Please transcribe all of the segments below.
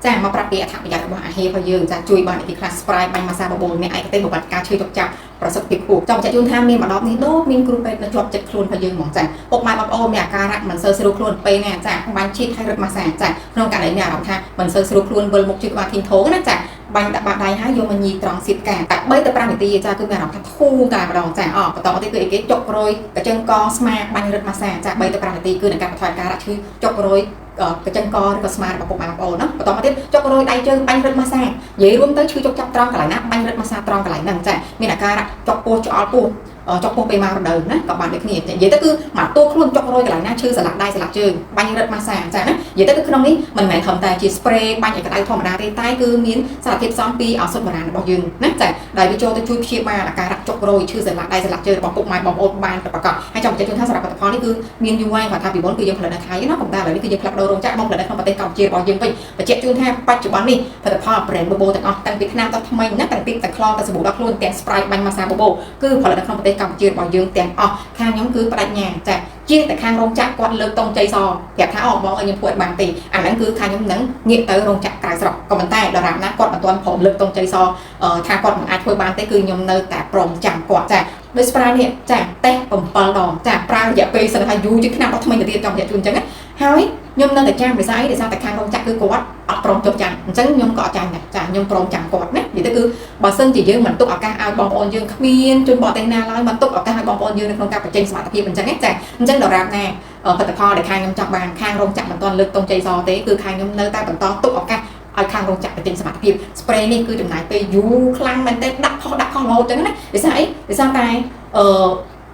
ចាមកប្រាប់ពីអត្ថប្រយោជន៍របស់អាហាររបស់យើងចាជួយបានអីខ្លះ spray បាញ់ម៉ាសាបបូលអ្នកឯកទេសបំបត្តិការឈឺចុកចាប់ប្រសិទ្ធភាពខ្ពស់ចង់បញ្ជាក់ជូនថាមានម្ដងនេះដូចមានគ្រូពេទ្យនៅជាប់ចិត្តខ្លួនរបស់យើងហ្មងចាពុកម៉ែបងប្អូនមានអាការៈមិនសូវស្រួលខ្លួនពេលណាចាបាញ់ឈីតហើយរត់ម៉ាសាចាក្នុងករណីមានអារម្មណ៍ថាមិនសូវស្រួលខ្លួនវិលមុខជិះក្បាលធីងធងណាចាបាញ់ដាក់បាតដៃហើយយកមកញីត្រង់សៀតកាតែ3ទៅ5នាទីចាគឺមានអារម្មណ៍ថាធូរតែម្ដងចាអបន្តមកទៀតគឺអីគេចុករយកញ្ចឹងកស្មាបាញ់រត់ម៉ាសាចា3ទៅ5នាទីគឺនឹងកាត់បន្ថយការឈឺចុករយកញ្ចឹងកឬក៏ស្មារបស់ពុកម៉ែបងប្អូនណាបន្តមកទៀតចុករយដៃជើងបាញ់រឹតម៉ាសានិយាយរួមទៅឈឺចុកចាប់ត្រង់កន្លែងណាបាញ់រឹតម៉ាសាត្រង់កន្លែងហ្នឹងចាមានអាការៈចុកពោះច្អល់ពោះចុកពោះពេលមករដូវណាក៏បានដូចគ្នានិយាយទៅគឺមកតួខ្លួនចុករយកន្លែងណាឈឺសន្លាក់ដៃសន្លាក់ជើងបាញ់រឹតម៉ាសាចាណានិយាយទៅគឺក្នុងនេះមិនមែនត្រឹមតែជា spray បាញ់ឲ្យក្តៅធម្មតាទេតែគឺមានសារធាតុផ្សំពីឱសថបុរាណរបស់យើងណាចាដែលវាចូលទៅជួយព្យាបាលអាការៈចុករយឈឺសន្លាក់ដៃសន្លាក់ជើងរបស់ពុកម៉ែបងប្អូនបានប្រកបហើយចង់បញ្ជាក់ជូនថាសម្រាប់ផលិតផលនេះគឺមានយូរហើយគាត់ថាពីមុនគឺយើងផលិតនៅថៃណាប៉ុន្តែឥឡូវនេះគឺយើងផ្លាស់ប្ដូររោងចក្រមកផលិតនៅក្នុងប្រទេសកម្ពុជារបស់យើងវិញបញ្ជាក់ជូនថាបច្ចុប្បន្ននេះផលិតផល brand បូបូទាំងអស់តាំងពីថ្នាំដល់ថ្មីណាតាំងពីទាំងខ្លងទាំងសាប៊ូដល់ខ្លួនទាំង spray បាញ់ម៉ាសាបូបូគឺផលិតនៅក្នុងប្រទេសកម្ពុជារបស់យើងទាំងអស់ខាងខ្ញុំគឺបដិញ្ញាចាជាតែខាងរោងចក្រគាត់លើកតង់ជ័យសប្រាប់ថាអូបងឲ្យខ្ញុំធ្វើឲ្យបានទេអាហ្នឹងគឺខាងខ្ញុំនឹងងាកទៅរោងចក្រក្រៅស្រុកក៏ប៉ុន្តែដរាបណាគាត់មិនទាន់ព្រមលើកតង់ជ័យសថាគាត់មិនអាចធ្វើបានទេគឺខ្ញុំនៅតែព្រមចាំគាត់ចាដោយ spray នេះចាតេស្ត7ដងចាប្រើរយៈពេលសិនថាយូរជាងឆ្នាំដល់ថ្មីទៅទៀតចង់បញ្ជាក់ជូនអញ្ចឹងហើយខ្ញុំនៅតែចាំដោយសារអីដោយសារតែខាងរោងចក្រគឺគាត់អត់ព្រមជប់ចាញ់អញ្ចឹងខ្ញុំក៏អត់ចាញ់ដែរចាខ្ញុំព្រមចាំគាត់ណានិយាយទៅគឺបើសិនជាយើងមិនទុកឱកាសឲ្យបងប្អូនយើងគ្មានជនបរទេសណាឡើយមកទុកឱកាសឲ្យបងប្អូនយើងនៅក្នុងការបញ្ចេញសមត្ថភាពអញ្ចឹងចាអញ្ចឹងដរាបណាផលិតផលដែលខាងខ្ញុំចង់បានខាងរោងចក្រមិនទាន់លើកតង់ជ័យសទេគឺខាងខ្ញុំនៅតែបន្តទុកឱកាសឲ្យខាងរោងចក្របញ្ចេញសមត្ថភាព spray នេះគឺចំណាយពេលយូរខ្លាំងមែនទែនដាក់ផុសដាក់ខុសរហូតអញ្ចឹងណាដោយសារអីដោយសារតែអឺ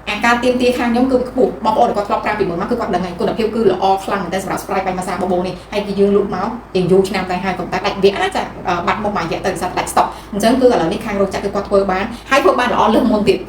អាការទៀមទាខាងខ្ញុំគឺខ្ពស់បងប្អូនគាត់ធ្លាប់ប្រើពីមុនមកគឺគាត់ដឹងហើយគុណភាពគឺល្អខ្លាំងមែនទែនសម្រាប់ spray បាញ់ម៉ាសាបូបូនេះហើយគឺយើងលក់មកជាយូរឆ្នាំតែហើយក៏តែដាច់វគ្គណាចាបាត់មុខមួយរយៈទៅដោយសារដាច់ stock អញ្ចឹងគឺឥឡូវនេះខាងរោងចក្រគឺគាត់ធ្វើបានហើយធ្វើបានល្អលើសមុនទៀត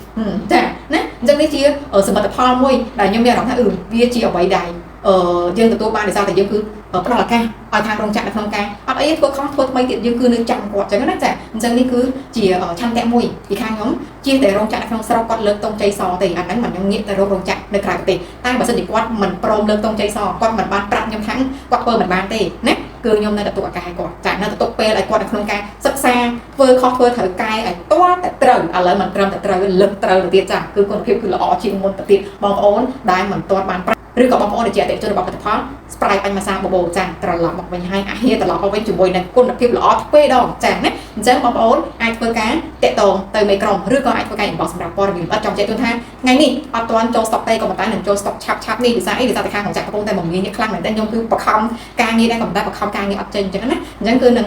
ចាណាអញ្ចឹងនេះជាសមិទ្ធផលមួយដែលខ្ញុំមានអារម្មណ៍ថាអឺវាជាអ្វីដែលអឺយើងទទួលបានដោយសារតែយើងគឺផ្ដល់ឱកាសឲ្យខាងរោងចក្រនៅក្នុងការអត់អីធ្វើខុសធ្វើថ្មីទៀតយើងគឺនៅចាំគាត់អញ្ចឹងណាចាអញ្ចឹងនេះគឺជាឆន្ទៈមួយពីខាងខ្ញុំជាតែរោងចក្រនៅក្នុងស្រុកគាត់លើកតង់ជ័យសទេអាហ្នឹងមិនខ្ញុំងាកទៅរករោងចក្រនៅក្រៅប្រទេសតែបើសិនជាគាត់មិនព្រមលើកតង់ជ័យសគាត់មិនបានប្រាប់ខ្ញុំថាគាត់ធ្វើមិនបានទេណាគឺខ្ញុំនៅតែទុកឱកាសឲ្យគាត់ចានៅតែទុកពេលឲ្យគាត់នៅក្នុងការសិក្សាធ្វើខុសធ្វើត្រូវកែឲ្យទាល់តែត្រូវឥឡូវមិនត្រឹមតែត្រូវលើកត្រូវទៅទៀតចាគឺគុណភាពគឺល្អជាងមុនទៅទៀតបងប្អូនដែលមិនទាន់បានប្រាក់ឬក៏បងប្អូនដែលជាអតិថិជនរបស់ផលិតផល spray បាញ់ម៉ាសាបូបូចាត្រឡប់មកវិញហើយអាហារត្រឡប់មកវិញជាមួយនឹងគុណភាពល្អទ្វេដងចាណាអញ្ចឹងបងប្អូនអាចធ្វើការតាក់ទងទៅមេក្រុមឬក៏អាចធ្វើការ inbox សម្រាប់ព័ត៌មានលម្អិតចង់ជម្រាបជូនថាថ្ងៃនេះអត់ទាន់ចូល stock ទេក៏ប៉ុន្តែនឹងចូល stock ឆាប់ឆាប់នេះដោយសារអីដោយសារតែខាងរោងចក្រកំពុងតែមមាញឹកខ្លាំងមែនទែនខ្ញុំគឺបខំការងារដែរក៏ប៉ុន្តែបខំការងារអត់ចេញអញ្ចឹងណាអញ្ចឹងគឺនឹង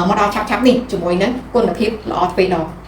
មកដល់ឆាប់ឆាប់នេះជាមួយនឹងគុណភាពល្អទ្វេដង។